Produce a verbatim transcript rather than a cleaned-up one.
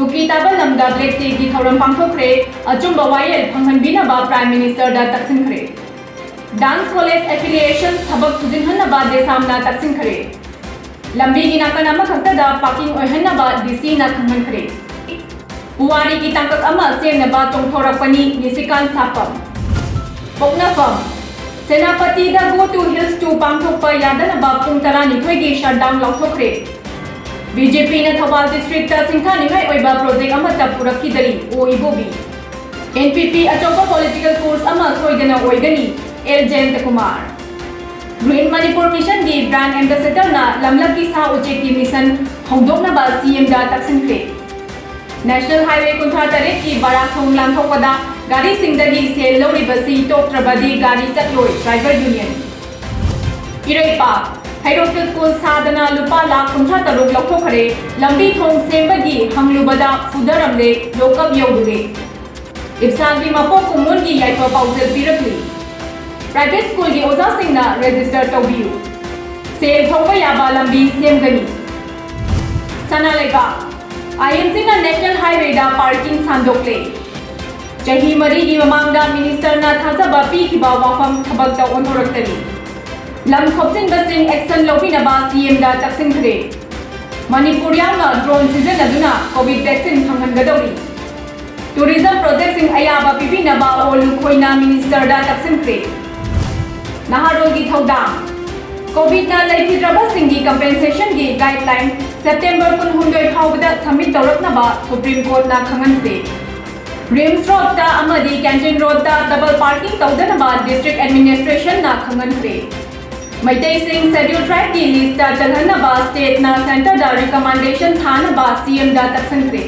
ꯀꯨꯀꯤ ꯇꯥꯕ ꯂꯝꯗ Black Dayꯒꯤ ꯊꯧꯔꯝ ꯄꯥꯡꯊꯣꯛꯈ꯭ꯔꯦ꯫ ꯑꯆꯨꯝꯕ ꯋꯥꯌꯦꯜ ꯐꯪꯍꯟꯕꯤꯅꯕ Prime Ministerꯗ ꯇꯛꯁꯤꯟꯈ꯭ꯔꯦ꯫ Dance College affiliation ꯊꯕꯛ ꯊꯨꯖꯤꯟꯍꯟꯅꯕ ꯗꯦꯁꯥꯝꯅ ꯇꯛꯁꯤꯟꯈ꯭ꯔꯦ꯫ ꯂꯝꯕꯤꯒꯤ ꯅꯥꯀꯟ ꯑꯃꯈꯛꯇꯗ parking ꯑꯣꯏꯍꯟꯅꯕ DCꯅ ꯈꯪꯍꯟꯈ꯭ꯔꯦ꯫ ꯄꯨꯋꯥꯔꯤꯒꯤ ꯇꯥꯡꯀꯛ ꯑꯃ ꯁꯦꯝꯅꯕ ꯆꯣꯡꯊꯣꯔꯛꯄꯅꯤ ꯅꯤꯁꯤꯀꯥꯟ ꯁꯥꯄꯝ꯫ ꯄꯣꯛꯅꯐꯝ, ꯁꯦꯅꯥꯄꯇꯤꯗ Go to Hills two ꯄꯥꯡꯊꯣꯛꯄ ꯌꯥꯗꯅꯕ ꯄꯨꯡ ꯇꯔꯥꯅꯤꯊꯣꯏꯒꯤ shutdown ꯂꯥꯎꯊꯣꯛꯈ꯭ꯔꯦ꯫ BJPꯅ ꯊꯧꯕꯥꯜ districtꯇ ꯁꯤꯡꯊꯥꯅꯤꯡꯉꯥꯏ ꯑꯣꯏꯕ project ꯑꯃꯠꯇ ꯄꯨꯔꯛꯈꯤꯗꯔꯤ, ꯑꯣ ꯏꯕꯣꯕꯤ꯫ NPP ꯑꯆꯧꯕ political force ꯑꯃ ꯁꯣꯏꯗꯅ ꯑꯣꯏꯒꯅꯤ, ꯑꯦꯜ ꯖꯌꯟꯇꯀꯨꯃꯥꯔ꯫ Green Manipur Missionꯒꯤ brand ambassadorꯅ ꯂꯝꯂꯛꯀꯤ ꯁꯥ ꯎꯆꯦꯛꯀꯤ mission ꯍꯧꯗꯣꯛꯅꯕ CMꯗ ꯇꯛꯁꯤꯟꯈ꯭ꯔꯦ꯫ National Highway ꯀꯨꯟꯊ꯭ꯔꯥ ꯇꯔꯦꯠꯀꯤ ꯕꯥꯔꯥ ꯊꯣꯡ ꯂꯥꯟꯊꯣꯛꯄꯗ ꯒꯥꯔꯤꯁꯤꯡꯗꯒꯤ ꯁꯦꯜ ꯂꯧꯔꯤꯕꯁꯤ ꯇꯣꯛꯇ꯭ꯔꯕꯗꯤ ꯒꯥꯔꯤ ꯆꯠꯂꯣꯏ, driver union꯫ ꯏꯔꯩꯄꯥꯛ, ꯍꯩꯔꯣꯛꯇ school ꯁꯥꯗꯅ ꯂꯨꯄꯥ ꯂꯥꯈ ꯀꯨꯟꯊ꯭ꯔꯥ ꯇꯔꯨꯛ ꯂꯧꯊꯣꯛꯈ꯭ꯔꯦ, ꯂꯝꯕꯤ ꯊꯣꯡ ꯁꯦꯝꯕꯒꯤ ꯍꯪꯂꯨꯕꯗ ꯐꯨꯗꯔꯝꯂꯦ, lock up ꯌꯧꯔꯨꯔꯦ꯫ ꯏꯞꯁꯥꯒꯤ ꯃꯄꯣꯛ ꯀꯨꯝꯑꯣꯟꯒꯤ ꯌꯥꯏꯐ ꯄꯥꯎꯖꯦꯜ ꯄꯤꯔꯛꯂꯤ꯫ Private schoolꯒꯤ ꯑꯣꯖꯥꯁꯤꯡꯅ register ꯇꯧꯕꯤꯌꯨ꯫ ꯁꯦꯜ ꯊꯧꯕ ꯌꯥꯕ ꯂꯝꯕꯤ ꯁꯦꯝꯒꯅꯤ꯫ ꯁꯅꯥ ꯂꯩꯕꯥꯛ, IMCꯅ National Highwayꯗ parking ꯁꯥꯟꯗꯣꯛꯂꯦ꯫ ꯆꯍꯤ ꯃꯔꯤꯒꯤ ꯃꯃꯥꯡꯗ ministerꯅ ꯊꯥꯖꯕ ꯄꯤꯈꯤꯕ ꯋꯥꯐꯝ ꯊꯕꯛꯇ ꯑꯣꯟꯊꯣꯔꯛꯇꯔꯤ꯫ ꯂꯝ ꯈꯣꯞꯆꯤꯟꯕꯁꯤꯡ action ꯂꯧꯕꯤꯅꯕ CMꯗ ꯇꯛꯁꯤꯟꯈ꯭ꯔꯦ꯫ ꯃꯅꯤꯄꯨꯔ ꯌꯥꯎꯅ drone ꯁꯤꯖꯤꯟꯅꯗꯨꯅ COVID vaccine ꯐꯪꯍꯟꯒꯗꯧꯔꯤ꯫ Tourism projectꯁꯤꯡ ꯑꯌꯥꯕ ꯄꯤꯕꯤꯅꯕ ꯑꯣ ꯂꯨꯈꯣꯏꯅ ministerꯗ ꯇꯛꯁꯤꯟꯈ꯭ꯔꯦ꯫ ꯅꯍꯥꯔꯣꯜꯒꯤ ꯊꯧꯗꯥꯡ, COVIDꯅ ꯂꯩꯈꯤꯗ꯭ꯔꯕꯁꯤꯡꯒꯤ compensationꯒꯤ guideline September ꯀꯨꯟꯍꯨꯝꯗꯣꯏ ꯐꯥꯎꯕꯗ submit ꯇꯧꯔꯛꯅꯕ Supreme Courtꯅ ꯈꯪꯍꯟꯈ꯭ꯔꯦ꯫ RIMS Roadꯇ ꯑꯃꯗꯤ Canteen Roadꯇ double parking ꯇꯧꯗꯅꯕ district administrationꯅ ꯈꯪꯍꯟꯈ꯭ꯔꯦ꯫ ꯃꯩꯇꯩꯁꯤꯡ Scheduled Tribeꯀꯤ listꯇ ꯆꯜꯍꯟꯅꯕ stateꯅ centreꯗ recommendation ꯊꯥꯅꯕ CMꯗ ꯇꯛꯁꯤꯟꯈ꯭ꯔꯦ꯫